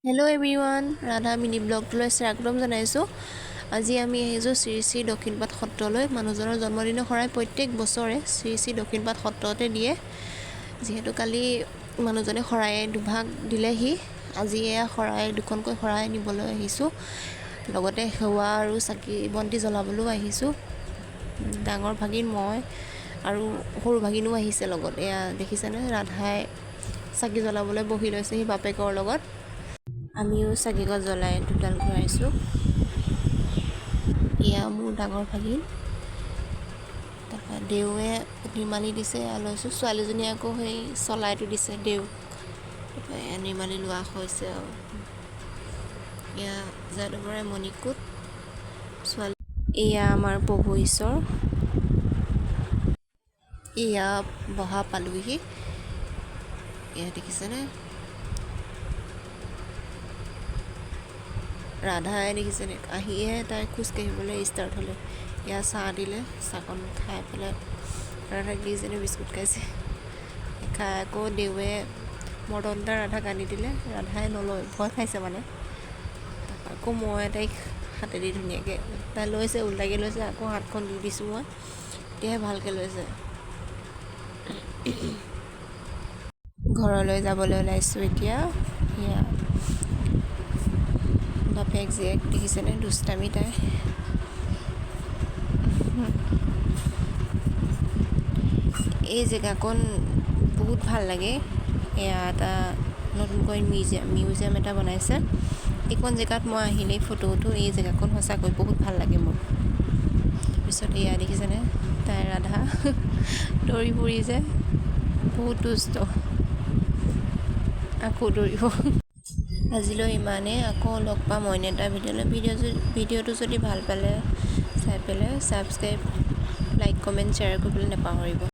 Hello' everyone, Radha mini ব্লগটোলৈ স্বাগতম জনাইছোঁ। আজি আমি আহিছোঁ শ্ৰী শ্ৰী দক্ষিণপাট সত্ৰলৈ। মানুহজনৰ জন্মদিনৰ শৰাই প্ৰত্যেক বছৰে শ্ৰী শ্ৰী দক্ষিণপাট সত্ৰতে দিয়ে। যিহেতু কালি মানুহজনে শৰাই দুভাগ দিলেহি, আজি এয়া শৰাই দুখনকৈ শৰাই নিবলৈ আহিছোঁ, লগতে সেৱা আৰু চাকি বন্তি জ্বলাবলৈও আহিছোঁ। ডাঙৰ ভাগিন, মই আৰু সৰু ভাগিনো আহিছে লগত। এয়া দেখিছেনে, ৰাধাই চাকি জ্বলাবলৈ বহি লৈছেহি বাপেকৰ লগত। আমিও চাকি গছ জ্বলাই দুডাল ঘূৰাইছোঁ। এয়া মোৰ ডাঙৰ ভাগিন। তাৰপৰা দেউৱে নিৰ্মালি দিছে, এয়া লৈছোঁ। ছোৱালীজনীয়ে আকৌ সেই চলাইটো দিছে দেউক। তাৰপৰা এয়া নিৰ্মালি লোৱা হৈছে। আৰু এয়া যাদৱৰে মণিকূট। ছোৱালী, এয়া আমাৰ প্ৰভু ঈশ্বৰ। এয়া বহা পালোহি। এয়া দেখিছেনে, ৰাধাই দেখিছেনে, আহিহে তাই খোজকাঢ়িবলৈ ষ্টাৰ্ট হ'লে। এয়া চাহ দিলে, চাহকণ খাই পেলাই ৰাধাক দিছেনে, বিস্কুট খাইছে। খাই আকৌ দেউৱে মৰ্টন এটা ৰাধাক আনি দিলে। ৰাধাই নলয়, ভয় খাইছে মানে। তাৰপৰা আকৌ মই তাইক হাতেদি ধুনীয়াকৈ, তাই লৈছে, ওল্টাকৈ লৈছে, আকৌ হাতখন দি দিছোঁ মই, তেতিয়াহে ভালকৈ লৈছে। ঘৰলৈ যাবলৈ ওলাইছোঁ এতিয়া। এয়া বাপেক জীয়েক, দেখিছেনে দুষ্টামি তাই। এই জেগাকণ বহুত ভাল লাগে। এয়া এটা নতুনকৈ মিউজিয়াম এটা বনাইছে। এইকণ জেগাত মই আহিলেই ফটো উঠোঁ। এই জেগাকণ সঁচাকৈ বহুত ভাল লাগে মোৰ। তাৰপিছত এয়া দেখিছেনে, তাই ৰাধা দৌৰি ফুৰিছে, বহুত দুষ্ট, আকৌ দৌৰিব। আজিলৈ ইমানেই, আকৌ লগ পাম অন্য এটা ভিডিঅ'লৈ। ভিডিঅ'টো যদি ভাল পালে চাই পেলাই ছাবস্ক্ৰাইব, লাইক, কমেণ্ট, শ্বেয়াৰ কৰিবলৈ নাপাহৰিব।